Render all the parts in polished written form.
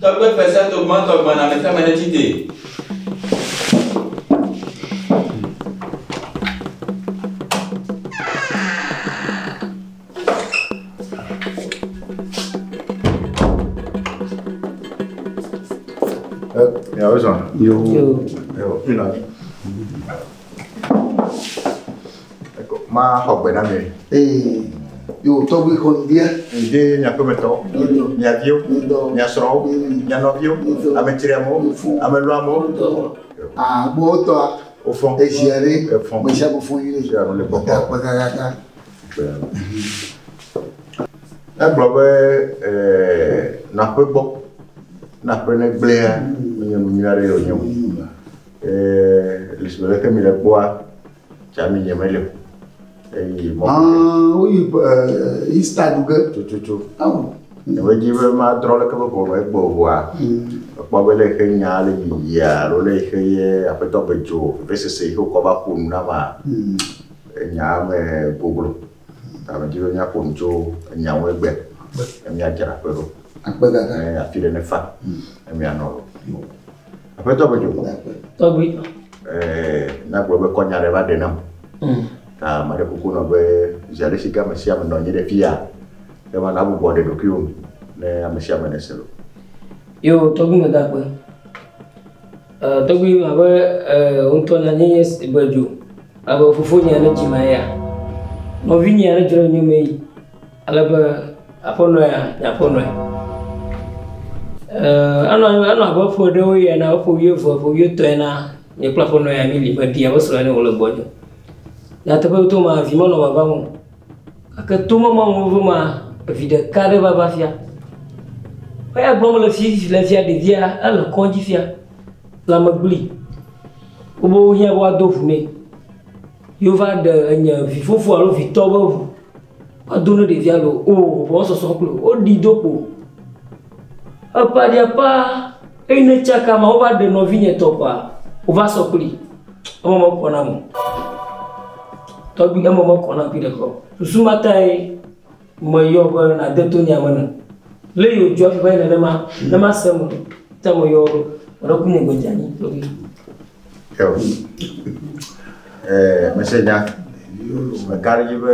Tɔgbe fɛsɛ togbɔn tɔgbɔn na amesiame ne tsi te. Miawo zɔn. Yo. Yo, mi nɔ anyi. Ma xɔ gbe na mi. Ee, yo tɔgbi xɔ ŋdia. Ŋdi miaƒe metɔwo, mia viwo, mia srɔ̃wo, mia nɔviwo, ame triamewo, ame lɔamewo. Ah, gbɔ tɔa. Wofɔ. Ezia ɖe. Efɔ. Mesia me fɔ nyuie. Ezia me le gbɔgbɔ. Da kpe kakaka. Egblɔ be ɛɛ nɔaƒe gbɔ, nɔaƒe ne gblẽa, menye nu nyui aɖe wònye o. Ɛɛ le si leke mi le kpɔa, tsa mi nye mele o. Eyi mɔ. Ah, woyi ɛɛ Easter ɖu ge. Tututu. Awo. Nye medzi be madrɔ̃ leke be ʋɔnu egbe o vɔa, mekpɔ be le yixe nya le yiyia alo le yixe ye aƒetɔ be dzo vevesese yi ke wòkɔ va ƒo nu na ma, enya me goglo. Ta medzi be míaƒo nu tso enya ŋu egbea ne míadzra aƒe ɖo. Akpe kaka. Ne afi ɖe ne fa ne míanɔ ɖo. Aƒetɔ be dzo. Tɔgbi. Ɛɛ míagblɔ be kɔ nya ɖe va ɖe nam. Ta ame ɖe kuku nɔ be zi ale si ke ame sia ame nɔ anyi ɖe fia, ke ma nagbugbɔ ɖe ɖokuiwò nu ne ame sia ame nese lo. Yo, tɔgbi me da akpe. Tɔgbi abe ŋutɔ na nye nye be dzo abe fofonye ne dzi ma ya. Nɔvinye ne dzro nye me yi. Ale be aƒenɔ ya, nye aƒenɔ ya. Enɔ enɔ abe ƒe ɖewo ya na ƒe wuieve, ƒe wuietɔ̃ ena nye kple aƒenɔ ya mi li meɖi abe srɔ̃ ene wòle gbɔnye. Nyateƒe to ma vi menɔ vavam o. Gake to mama ŋu ma evi ɖeka ɖe va va fia. Eya gblɔm le fi le fia ɖevia ele kɔdzi fia. Lãmegbli. Wobe wohiã be woado ʋu nɛ. Ye wova ɖe enye vifofo alo vitɔ be ʋu. Woado ne ɖevia lo o ʋua sɔsɔ kpli o. Woɖi do kpo. Eƒe ɖe ƒa eyi ne tsaka ma wova ɖe nɔvinye tɔ kɔa wova sɔ kpli. Eme mekɔ nam o. Tɔgbi eme mekɔ nam kpi ɖeka o. Susu ma tae meyɔ be nade to nya me ne. Le yi wòdzɔ hafi va yi nenema ne mase eme ta meyɔ ɖo. Meɖe ku nye gbe dze anyi tɔgbi. Yo. Ɛɛ mese nya. Meka ɖe edzi be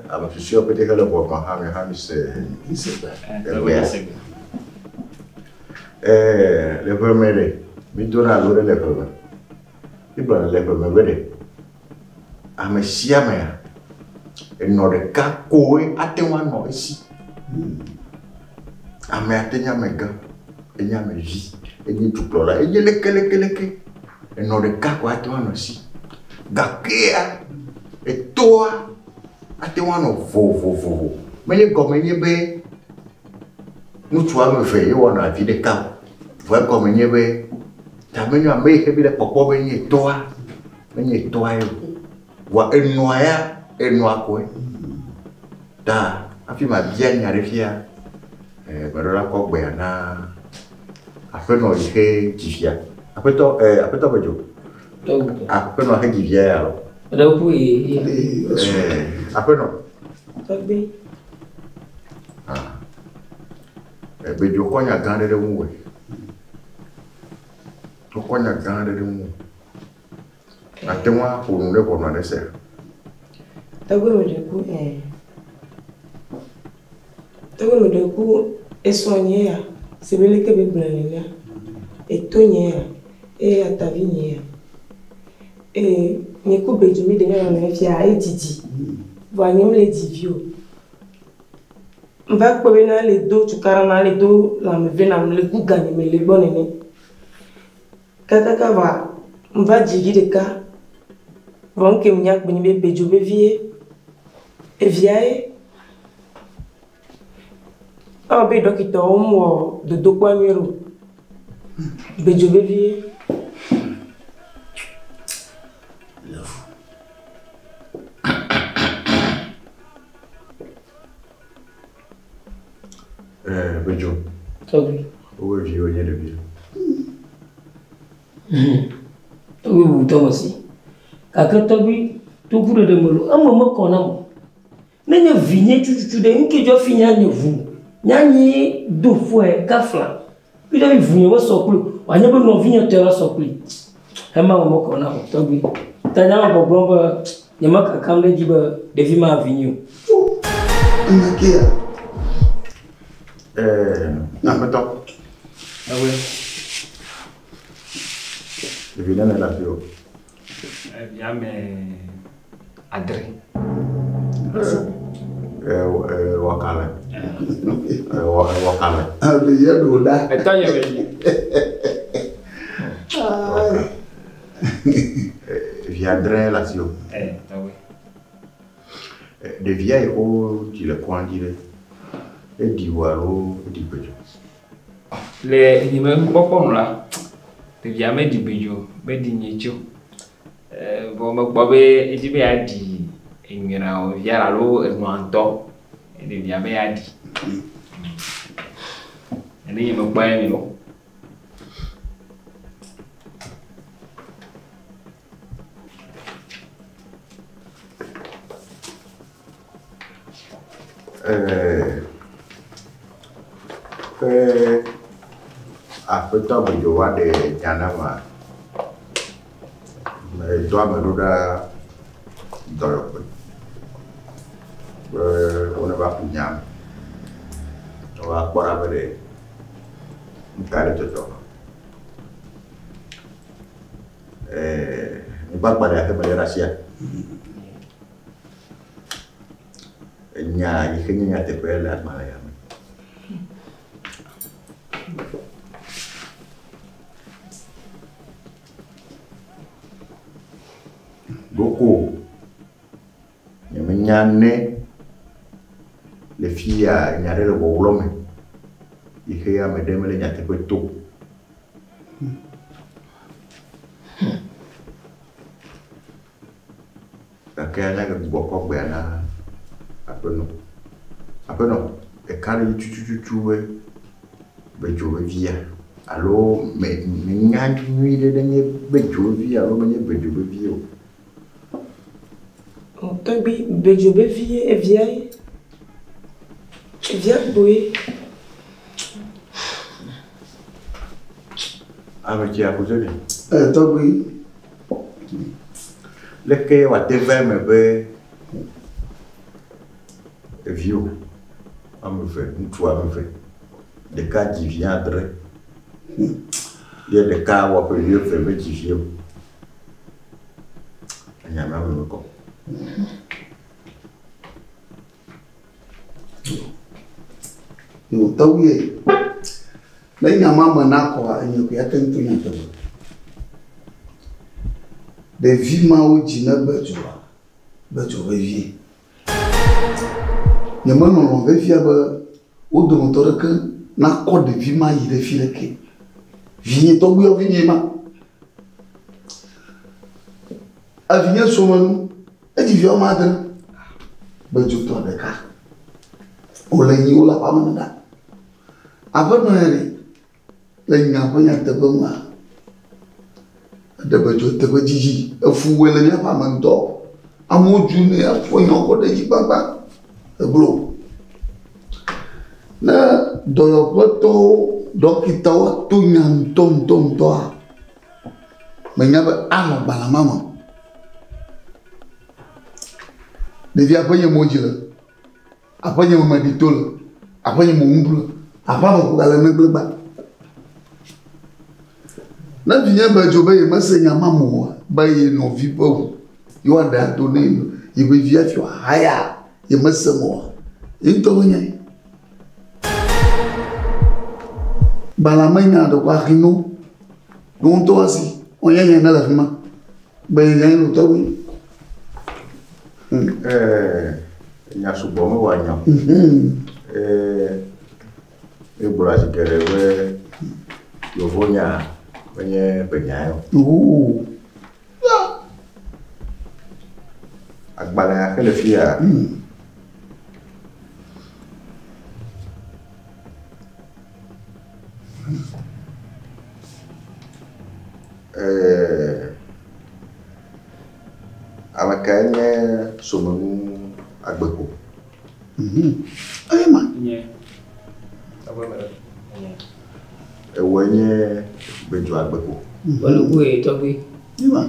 ame susɔewo pete hele ʋɔnua hã mi hã mi se egbea. Ɛɛ le ʋe me ɖe, mi dona alo ɖe le ʋe me. Mi gblɔna le ʋe me be ɖe, ame sia amea, enɔ ɖeka koe ate ŋu anɔ esi. Amea te nye amegã, enye amevi, enye dukplɔla, enye lekelekeleke. Enɔ ɖeka koe ate ŋu anɔ esi. Gakea, etoa ate ŋu anɔ vovovovo. Menye gɔme nye be ŋutsu woame eve ye wɔna vi ɖeka o. Vɔ egɔme nye be ta menye ame yi ke mi le kpɔkpɔ be nye tɔa, menye tɔa ye o. Vɔa enɔa ya, enɔa koe. Ta hafi mabia nya ɖe fia, meɖo la kɔ gbea na aƒenɔ yi ke dzi via. Aƒetɔ, aƒetɔ be dzo. Aƒenɔ he dzi via ya lo. Ɖe ku ye. Aƒenɔ. Tɔgbi. Ah. Be dzo kɔ nya gã ɖe ɖe ŋuwò. Wokɔ nya gã ɖe ɖe ŋuwò. Ate ŋu aƒo nu ɖe ʋɔnua ɖe sea? Tɔgbi me ɖe ku ɛ. Tɔgbi me ɖe ku esrɔ̃ nye ya si be leke be gblɔe nenea. Eto nye ya eye atavi nye ya. Eye nye ku be dzo mi ɖe mía nɔnɔe fia edzidzi. Vɔa nye mele dzi vi o. Mva kpɔ bena le do tukaɖa na le do lãmeve nam le ku ganye me le gbɔ nene. Kakaka va mva dzi vi ɖeka. Vɔ ŋke nya kpe nyi be bedzo be vie. Evia ye. Ewɔ be dɔkitɔwo mewɔ dodokpɔ nyuie ɖo. Bedzo be vie. Bedzo. Tɔgbi. Wobe viwo nye ɖevi. Tɔgbi bu tɔme si. Gake tɔgbi toku ɖeɖe me lo eme mekɔ nam o. Ne nye vi nye tututu ɖe ŋke dzɔ fi nya nye ʋu. Nya nyi do ƒoe kafla. Fi ɖe vu nye mesɔ kpli o. Wòanye be nɔvinye tɔe va sɔ kpli. Ema me mekɔ na o tɔgbi. Ta nya me gbɔgblɔm be nye mekakam ɖe edzi be ɖevi ma vinye o. Enya ke ya. Aƒetɔ. Ɖevi nene le afi o. Evi ame adre. Wɔkalẽ. Wɔkalẽ. Ɖevia ɖo ɖa. Etɔ nye be yi. Vi adre le asi o. Tɔgbi. Ɖevia yi wodzi le kɔa dzi ɖe, eɖi wò alo eɖi gbedzo? Le nye me nukpɔkpɔ nu la, ɖevia meɖi gbedzo, meɖi nye tso. Vɔ mekpɔ be edzi be yeaɖi enyrawo via alo enɔa ŋutɔ. Ɖevia be yeaɖi. Ene nye mekpɔ ya mi lɔ. Ke aƒetɔ gbedzo va ɖe nya na ma. Dɔ ame ɖo ɖa dɔyɔƒe be wone va ƒo nya me. Wova kpɔ ɖa be ɖe nu ka le dzɔdzɔm. Nyigba gbalẽ ya ke mele ɖe asia. Enya yi ke nye nyateƒe le agbalẽ ya me. Ɖoko nyemenya ne le fi ya nya ɖe le wɔwlɔ me yi ke ame ɖe mele nyateƒe to. Gake anya ke gbugbɔ kɔ gbea na aƒenɔ. Aƒenɔ, eka ɖe dzi tututu be bedzo be via alo me menya nyui ɖe nenye bedzo be vi alo menye bedzo be vi o. Tɔgbi bedzo be vie evia ye. Evia kpoe. Ame tsi akuze ɖe. Tɔgbi. Leke wòate va eme be eviwo ame eve, ŋutsu ame eve, ɖeka dzi vi adre, ye ɖeka wɔ ƒe wuieve medzi vi o. Enya ma me mekɔ. Yo, tɔgbi ye. Ne nya ma me nakɔa, enye koe ate ŋu to nyateƒe. Ɖevi mawo dzi ne bedzoa, bedzo vevie. Nye menɔlɔ̃ vevia be wo dometɔ ɖeke nakɔ ɖevi ma yi ɖe fi ɖeke. Vinye tɔgbuiawo vinye ma. Evinye srɔ̃menu, edzi vi woame adre. Bedzotɔ ɖeka. Wòle nyi wo le aƒea me ɖa. Aƒenɔ ya ɖe, le nya ƒe nyateƒe nua, eɖe bedzo teƒe dzidzi. Efu wɔe le míaƒe ame ŋutɔ. Amewo dzu nɛ afɔ nyawo kɔ ɖe edzi gbagba. Eglo. Ne dɔyɔƒetɔwo, ɖɔkitawo to nya ŋutɔ ŋutɔ ŋutɔa, menya be anɔ gbalẽ ma me. Ɖevia ƒe nye mo dzi le, aƒe nye me meɖi to le, aƒe nye me ŋu le, aƒea me ko gale negble gba. Ne vinye be dzo be yemese nya ma me oa, be ye nɔvi ƒe ʋu, ye woaɖe ado ne ye ƒe vi hafi wòahaya, yemese me oa, ye ŋutɔ ƒe nyae. Gbalẽa me nya ɖeko axi no, ne wo ŋutɔ asi, wonye nya ne le fi ma. Be nya yi tɔgbi. Nya sugbɔ mewɔ anya o. Egblɔ zi geɖe be yevonya menye ƒenyae o. Agbalẽ ya ke le fi ya. Ame kae nye somenu agbeko? Eye ma. Nye. Tɔgbi me. Nye. Ewɔe nye gbedzo agbeko. Olugu tɔgbi. Yima.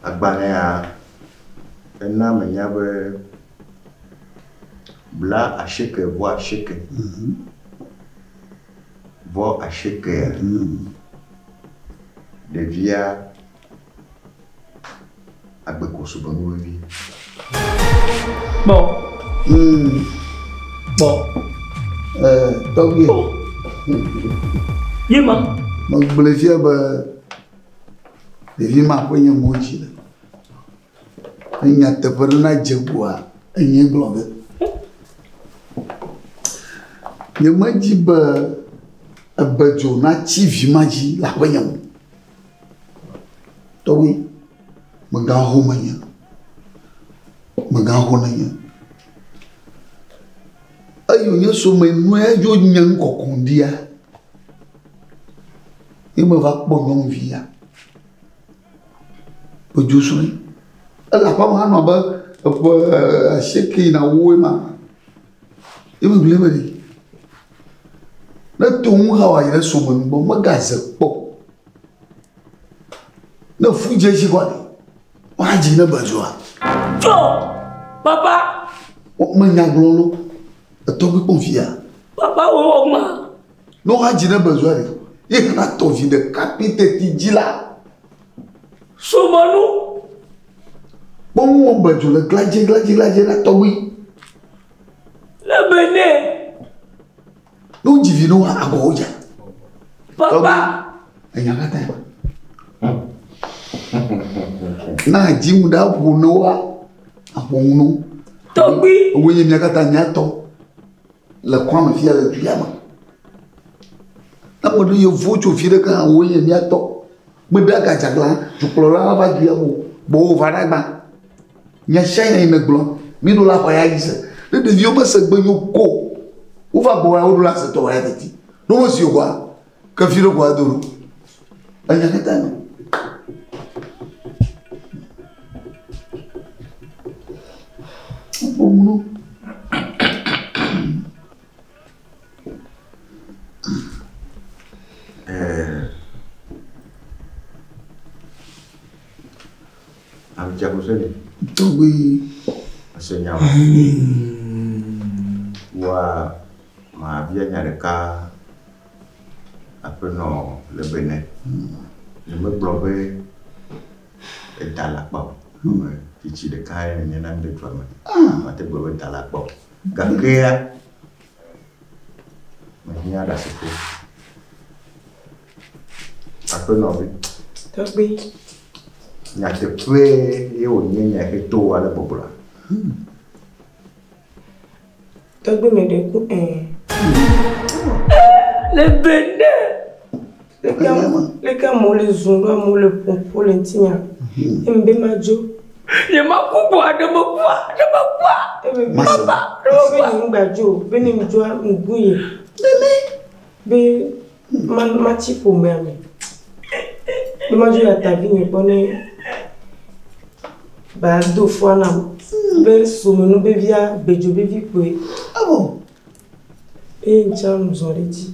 Agbalẽa ena menya be 98 +8 ɖevia agbeko subɔnu vevi. Kpɔ. Kpɔ. Tɔgbi. Yima. Megblɔe fia be ɖevi ma ƒe nye mo dzi le. Enya teƒe ɖe na dze goa, enye gblɔ be. Nyemedzi be ebedzo natsi vi ma dzi le aƒenye me. Tɔgbi, megaho menye. Megaho nenye. Eyi wònye some nue dzo nye ŋkɔkɔ ɖia. Ye meva kpɔ nyɔnuvi ya. Bedzo srɔ̃e. Ele aƒea me hã nɔ abe eƒe 8 yina 8 ma. Ye megblɔe be ɖe. Ne to ŋu hã wòayi ɖe some nu gbɔ, megaze kpɔ. Ne fu dze edzi kɔa ɖe, woadzi ne bedzoa. Tso! Papa! Menya gblɔ lo. Etɔgbi kpɔ fia. Papa wo wɔ ma. Ne woadzi ne bedzoa ɖe, ye hã tɔ vi ɖeka pi teti dzi la. Sumɔnu. Kpɔ ŋu wɔ bedzo le gladze gladze gladze na tɔgbi. Le bene. Ne wodzi vi ne wo agɔwo dza. Papa. Enya katã. Na dzi ŋu ɖe aƒo ne woa aƒo ŋu no. Tɔgbi. Ewoe nye mía katã míatɔ le kɔame fia le du ya me. Ne ame ɖe yevuwo tso fi ɖeka hã woe nye míatɔ. Meɖe agadzagla dukplɔla va du ya me o. Bɔ wova ɖe agba. Nya sia nya yi ne gblɔ mi ɖo la xɔ ya yi se. Ne ɖeviwo mese gbe nyo ko wova gbɔ ya woɖo la se tɔ ya teti. Ne wosi kɔa ke fi ɖe kɔa do ɖo. Enya katã nyo. Ƒo ŋu no. Abidzakoseni. Tɔgbi. Ese nya o. Wa mabia nya ɖeka aƒenɔ le bene. Nyemegblɔ be eda le akpa o. Tsitsi ɖeka ye nye na mi le dua me. Mate gblɔ be eda le akpa o. Gakea mehiã ɖasefo. Aƒenɔvi. Tɔgbi. Nyateƒe ye wònye nya yi ke to wò ale gbɔgblɔa? Tɔgbi me ɖe ku ɛ. Le bene. Leke amewo le zɔm ɖo amewo le ƒoƒo le ŋutinya. Eye be madzo. Nye maku gbɔa ɖe mekua ɖe mekua. Papa, ɖe mekua. Be nye ŋgbadzo be ne ŋdzoa ŋgu ye. Be matsi ƒomea me. Be madzo ya tavi nye gbɔ ne ba do fua nam. Be somenu be via gbedzo be vi kpoe. Abo. Eye ŋtsa ŋzɔ ɖe dzi.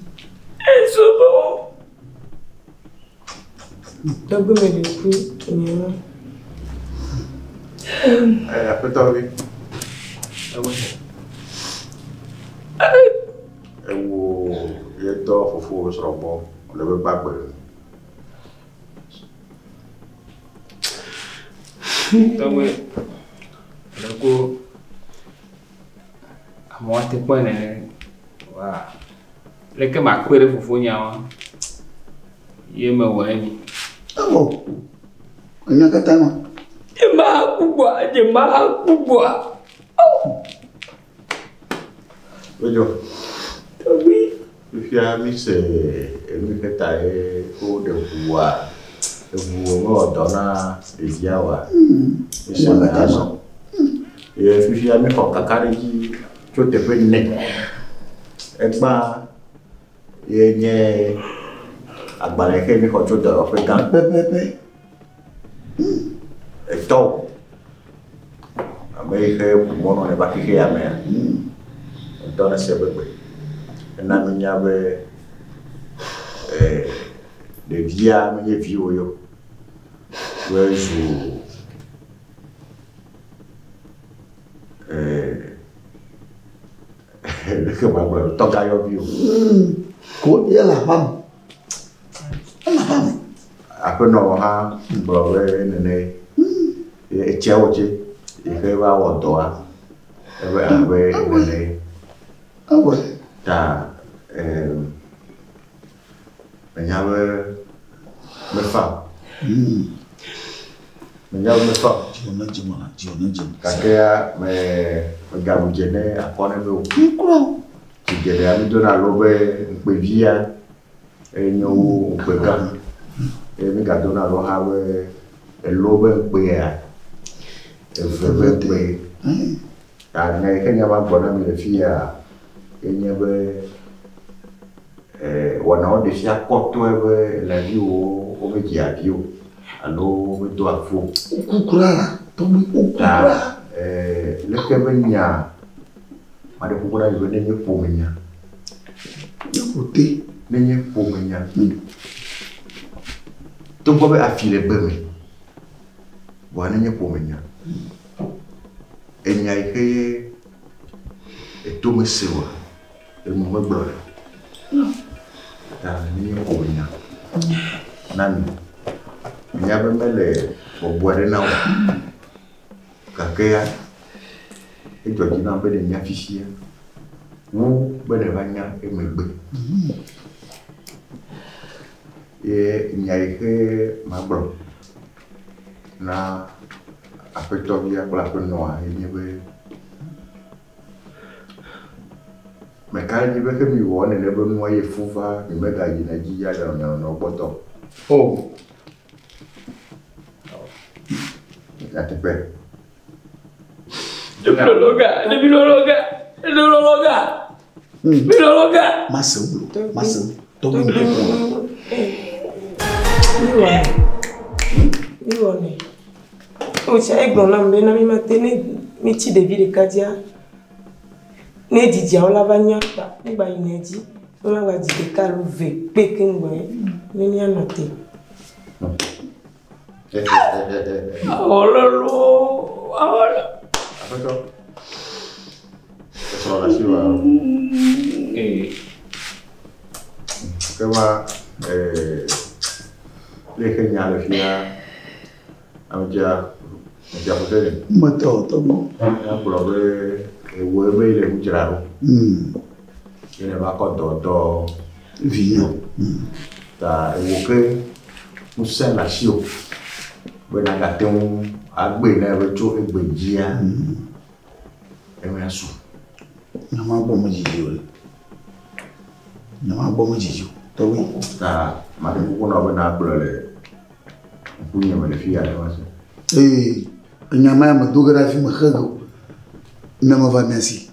Ezobo. Tɔgbi me ɖe ku nye ma. Aƒetɔvi. Ewo ye dɔ fofo srɔ̃ gbɔ le be gbagbe. Tɔgbi ɖe ko amewo ate kpɔe nene wa leke makpe ɖe fofonyawo ye mewɔ emi. Abo. Enya katã ma. Nye maku gbɔa nye maku gbɔa. Wedzo. Tɔgbi. Fifia mi se enu yi ke ta ye woɖe ʋua eʋu mewɔ dɔ na ɖevia oa. Mi se eme azɔ. Ye fifia mi xɔ kakaɖedzi tso teƒe ne. Egbã ye nye agbalẽ ke mi xɔ tso dɔyɔƒe gã. Pɛpɛpɛ. Etɔ. Ame yi xe ʋu mɔ nɔ ne va xexe ya mea, ŋutɔ ne se be gbe. Ena mi nya be ɖevia menye viwò ye o. Be zu leke magblɔe ɖo, tɔgãyɔvi o. Ko ye le aƒea me. Ele aƒea me. Aƒenɔ hã gblɔ be nene ye etsiawo tse yi ke va wɔ dɔa ebe abe nene. Awɔe. Ta menya be mefa o. Menya be mefa o. Dziwò ne dze me la, dziwò ne dze me. Gake ya me megaɖu dze ne akɔ ne be o. Kura o. Tsi geɖea mi dona alo be ŋukpevia enye wu ŋukpe gã. Eye mi gadona alo hã be elo be ŋukpea eve be ŋukpe. Ta nya yi ke nya ma gblɔ na mi le fi ya enye be wɔnawo ɖe fia kɔtɔe be lãviwo womedzia vi o alo womedoa fu o. Woku kura la, tɔgbi woku Ta kura. leke be nya maɖe kuku na mi be nenye ƒomenya. Ne ƒo te. Nenye ƒomenya. Togbɔ be afi le gbe me, vɔa nenye ƒomenya. Enya yi ke eto mese oa, enu megblɔ le. Ta nenye ƒomenya na mi. Menya be mele bɔbɔe ɖe na wo. Gake ya, edzɔ dzi nam be ne nya fifia wu be ne va nya emegbe. Ye nya yi ke magblɔ na aƒetɔvia kple aƒenɔa ye nye be meka ɖe edzi be ke mi wɔ nene be nua ye fu va mi megayina edzi ya ɖe mia nɔnɔewo gbɔ tɔ. O. Nyateƒe. Ɖevi lɔlɔga, ɖevi lɔlɔga, ɖevi lɔlɔga. Ɖevi lɔlɔga. Mase wlo, mase wlo. Tɔgbi ŋkɔ kpɔ. Mi wɔ ne. Mi wɔ ne. O tsa egblɔ nam be na mi ma te ne mi tsi ɖevi ɖeka dzia. Ne dzidziawo la va nya kpa, ne gba yina dzi. Ne ma gba dzi ɖeka alo ve kpe keŋ gbɔ ye. Ne mianɔ te. Awɔlɔ loo, awɔlɔ. Aƒetɔ. Esrɔ̃ le asi wa. Ee. Ke va le ke nya le fia ame dzia dzia ƒote ne. Metɔ tɔgbi. Ya gblɔ be ewoe be le nu dzra ɖo. Ye ne va kɔ dɔ dɔ Vinye. Ta ewo ke ŋusẽ le asi o. Be nagate ŋu agbe ne be tso egbe dzia. Eme asu. Nya ma gbɔ me dzidzi o le. Nya ma gbɔ me dzidzi o. Tɔgbi. Ta maɖe kuku na wo be nagblɔ le ŋkunye me le fi ya ne ma se. Ee, enya ma ya me do ge ɖe afi me xe ge o. Ne me va mia si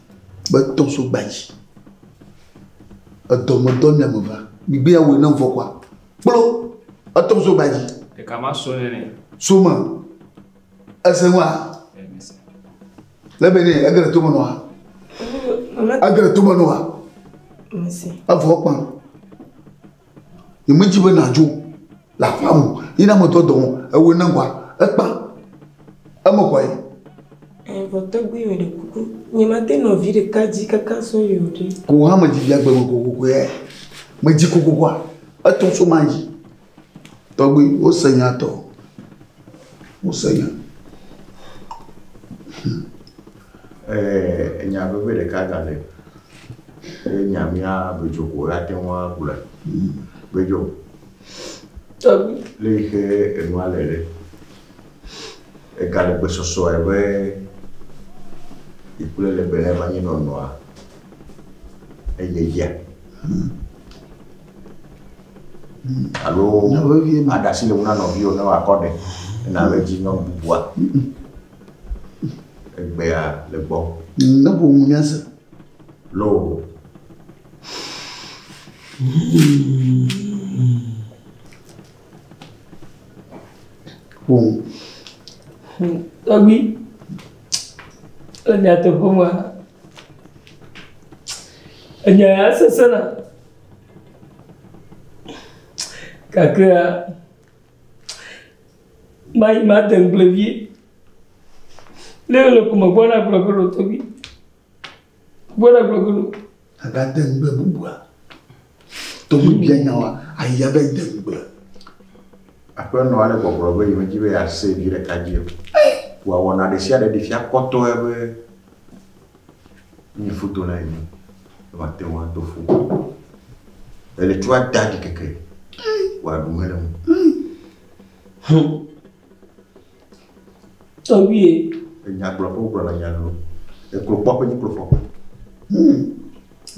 be tɔ so gba dzi. Edɔ me dɔ mia me va. Migbe ya woe ne vɔ kɔa. Kplo etɔ so gba dzi. Ɖeka ma so nene. So me. Ese ŋua. Mese. Le be ne ege ɖe tome nɔa. Ege ɖe tome nɔa. Mese. Evɔ kpã. Nye me dzi be nadzo le aƒea me. Yi na me dɔ dɔ wɔm. Ewoe ne ŋua. Ekpã. Eme kɔe. Vɔ tɔgbi me ɖe kuku. Nye ma te nɔ vi ɖeka dzi kaka sɔ yi o ɖe. Ko hã me dzi via gbe me kokoko ye. Me dzi kokokoa. Etɔ so ma dzi. Tɔgbi wose nya tɔ. Wose nya. Enya veve ɖeka gale. Eye nya mía bedzo ko ate ŋu agblɔe. Bedzo. Tɔgbi. Le yi ke enua le ɖe. Ega le gbesɔsɔe be ikple le be ne va nyi nɔnɔa. Eye dzia. Alo Nya vevie ma. aɖasi le ŋu na nɔviwo ne woakɔ ɖe. Ne na be dzi nyɔnu bubua. Egbea le gbɔ. Ne ƒo ŋu míase. Loo. Ƒo ŋu. Tɔgbi. Le nyateƒe mea, enya ya sesẽna. Gakea, mayi made ŋugble vie. Ne ele ko megbɔna gblɔ ge ɖo tɔgbi. Gbɔna gblɔ ge ɖo. Agade ŋugble bubua. Tɔgbi bia nya wa, ayi ava yi de ŋugble. Aƒenɔ ale gbɔgblɔ be yemedi be yease vi ɖeka dzi o. Wòawɔna ɖe sia ɖe ɖi fia kɔtɔe be nye futo la ene. Mate ŋu ado fu. Ele tso ada ɖi keke. Wòaɖu mele ŋu. Tɔgbi Enya gblɔ ƒe wogblɔna nya lolo. Eklo kpɔ ƒe nyi klo fɔ.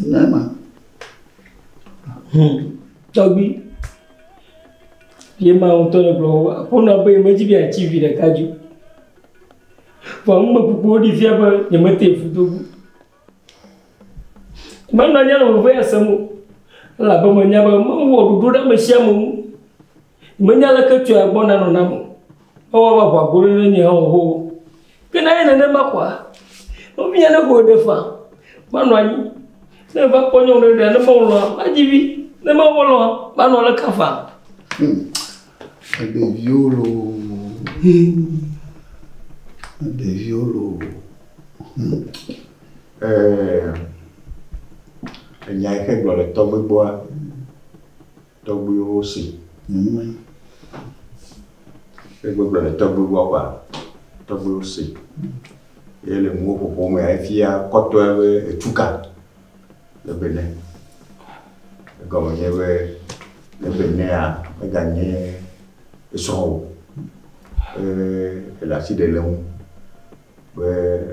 Nya ma. Tɔgbi. Ye ma ŋutɔ le gblɔ wo aƒenɔ be yemedi be yeatsi vi ɖeka dzi o. Vɔ numekukuwo ɖi fia be nyemete fu do go. Menɔ anyi anɔ veve ya sem o. Elabe menya be mewɔ ɖoɖo ɖe ame sia ame ŋu. Menya leke tso ya gbɔ nanɔ nam o. Mewɔ abe aʋa go ɖe ne nye hã o. Ke ne enye nenema koa, nɔvinye ne xɔe ɖe faa, manɔ anyi. Ne eva kpɔ nyɔnu ɖe ɖea, ne Mawu lɔ̃a, madzi vi. Ne Mawu melɔ̃a, manɔ leke faa. Ɖeviwo loo. Ɖeviwo loo. Enya yi ke gblɔ le tɔgbi gbɔa, tɔgbiwo si. Ke gbɔgblɔ le tɔgbi gbɔ kɔa, tɔgbiwo si. Ye le nuwo ƒoƒo mea, efia kɔtɔe be etuka le Benin. Egɔme nye be le Benin meganye esrɔ̃ o. Ele asi ɖe le ŋu be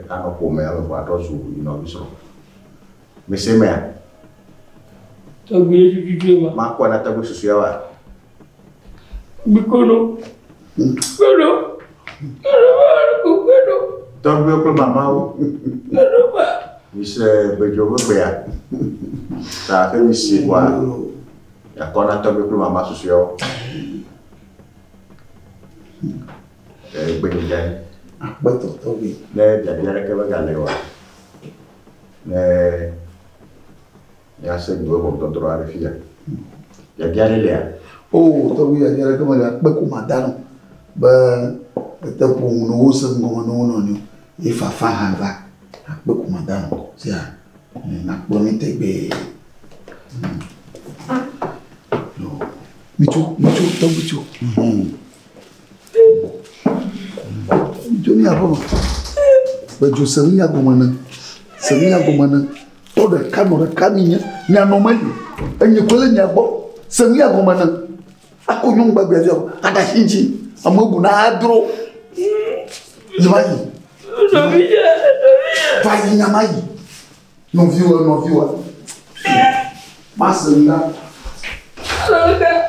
anɔ ƒomea me vɔ atrɔ zu yi nɔvi srɔ̃. Mese mea? Tɔgbi ye tututu ma. Makɔ na tɔgbi susɔeawoa? Gbikono. Kono. Kono kono. Tɔgbiwo kple mamawo. Kono ba. Mise gbedzo ƒe gbea. Ta ke mi si kɔa, yakɔ na tɔgbi kple mama susɔeawo. Gbe dza yi. Akpetɔ tɔgbi. Ne biabia ɖeke megale oa, ne míase gbe ʋɔnudɔdrɔ̃ aɖe fia. Biabia ɖe lia? O tɔgbi biabia ɖeke mele akpe ko ma da nɔ be ete ƒo ŋu ne wose ŋgɔme ne wo nɔnɔewo ye fafa hã va. Akpe ko ma da nɔ sia nakplɔ mi tegbee. Mitso, mitso, tɔgbi tso. Mitso mi aƒe me. Gbedzo se nu ya gɔme ne. Se nu ya gɔme ne. Tɔ ɖeka nɔ ɖeka mi nye. Mianɔ meli. Enye koe le mia gbɔ. Se nu ya gɔme ne. Ako nyɔnu gbagbe fia aɖa asi ŋuti. Ame bu na adro. Ne va yi. Nɔvinye, nɔvinye. Va yi nyama yi. Nɔviwoa, nɔviwoa. Mase nu ɖa. Aleke?